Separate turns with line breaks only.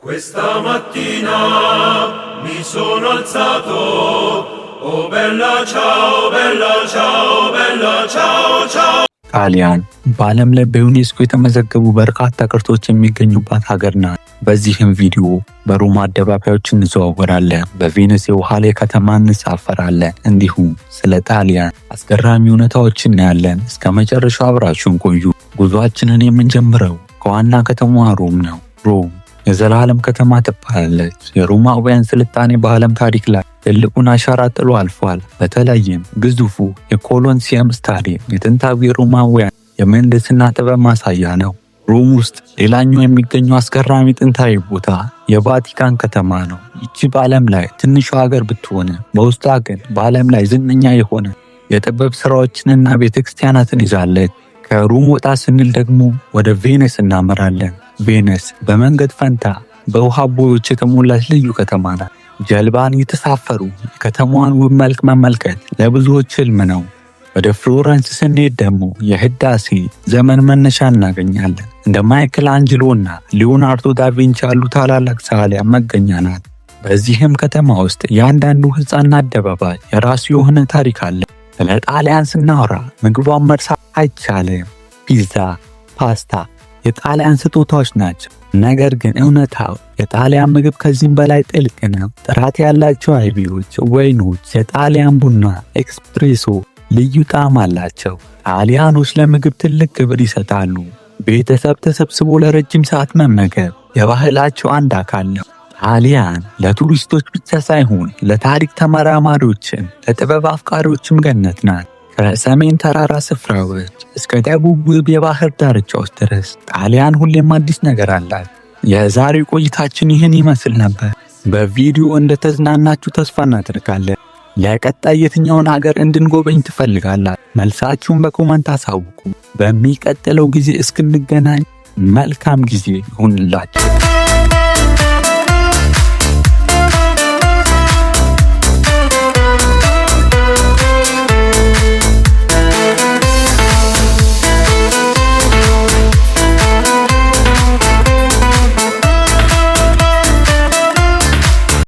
Questa mattina mi sono alzato, oh bella ciao, bella ciao, bella ciao, ciao.
ጣሊያን በዓለም ላይ በዩኔስኮ የተመዘገቡ በርካታ ቅርሶች የሚገኙባት ሀገር ናት። በዚህም ቪዲዮ በሮማ አደባባዮች እንዘዋወራለን፣ በቬኒስ የውሃ ላይ ከተማ እንሳፈራለን፣ እንዲሁም ስለ ጣሊያን አስገራሚ እውነታዎች እናያለን። እስከ መጨረሻው አብራችሁን ቆዩ። ጉዟችንን የምንጀምረው ከዋና ከተማዋ ሮም ነው። ሮም የዘላለም ከተማ ትባላለች። የሮማውያን ስልጣኔ በዓለም ታሪክ ላይ ትልቁን አሻራ ጥሎ አልፏል። በተለይም ግዙፉ የኮሎሲየም ስታዲየም የጥንታዊ ሮማውያን የምህንድስና ጥበብ ማሳያ ነው። ሮም ውስጥ ሌላኛው የሚገኘው አስገራሚ ጥንታዊ ቦታ የቫቲካን ከተማ ነው። ይቺ በዓለም ላይ ትንሿ ሀገር ብትሆን በውስጧ ግን በዓለም ላይ ዝነኛ የሆነ የጥበብ ስራዎችንና ቤተክርስቲያናትን ይዛለች። ከሮም ወጣ ስንል ደግሞ ወደ ቬነስ እናመራለን። ቬነስ በመንገድ ፈንታ በውሃ ቦዮች የተሞላች ልዩ ከተማ ናት። ጀልባን እየተሳፈሩ የከተማዋን ውብ መልክ መመልከት ለብዙዎች ህልም ነው። ወደ ፍሎረንስ ስንሄድ ደግሞ የህዳሴ ዘመን መነሻ እናገኛለን። እንደ ማይክል አንጅሎ እና ሊዮናርዶ ዳቪንቺ ያሉ ታላላቅ ሰዓሊያን መገኛ ናት። በዚህም ከተማ ውስጥ እያንዳንዱ ህንፃና አደባባይ የራሱ የሆነ ታሪክ አለ። ስለ ጣሊያን ስናወራ ምግቧን መርሳት አይቻልም። ፒዛ፣ ፓስታ የጣሊያን ስጦታዎች ናቸው። ነገር ግን እውነታው የጣሊያን ምግብ ከዚህም በላይ ጥልቅ ነው። ጥራት ያላቸው አይቢዎች፣ ወይኖች፣ የጣሊያን ቡና፣ ኤስፕሬሶ ልዩ ጣዕም አላቸው። ጣሊያኖች ለምግብ ትልቅ ክብር ይሰጣሉ። ቤተሰብ ተሰብስቦ ለረጅም ሰዓት መመገብ የባህላቸው አንድ አካል ነው። ጣሊያን ለቱሪስቶች ብቻ ሳይሆን ለታሪክ ተመራማሪዎችም ለጥበብ አፍቃሪዎችም ገነት ናት። ከሰሜን ተራራ ስፍራዎች እስከ ደቡብ ውብ የባህር ዳርቻዎች ድረስ ጣሊያን ሁሌም አዲስ ነገር አላት። የዛሬው ቆይታችን ይህን ይመስል ነበር። በቪዲዮ እንደተዝናናችሁ ተስፋ እናደርጋለን። ለቀጣይ የትኛውን ሀገር እንድንጎበኝ ትፈልጋላችሁ? መልሳችሁን በ comment አሳውቁ። በሚቀጥለው ጊዜ እስክንገናኝ መልካም ጊዜ ይሁንላችሁ።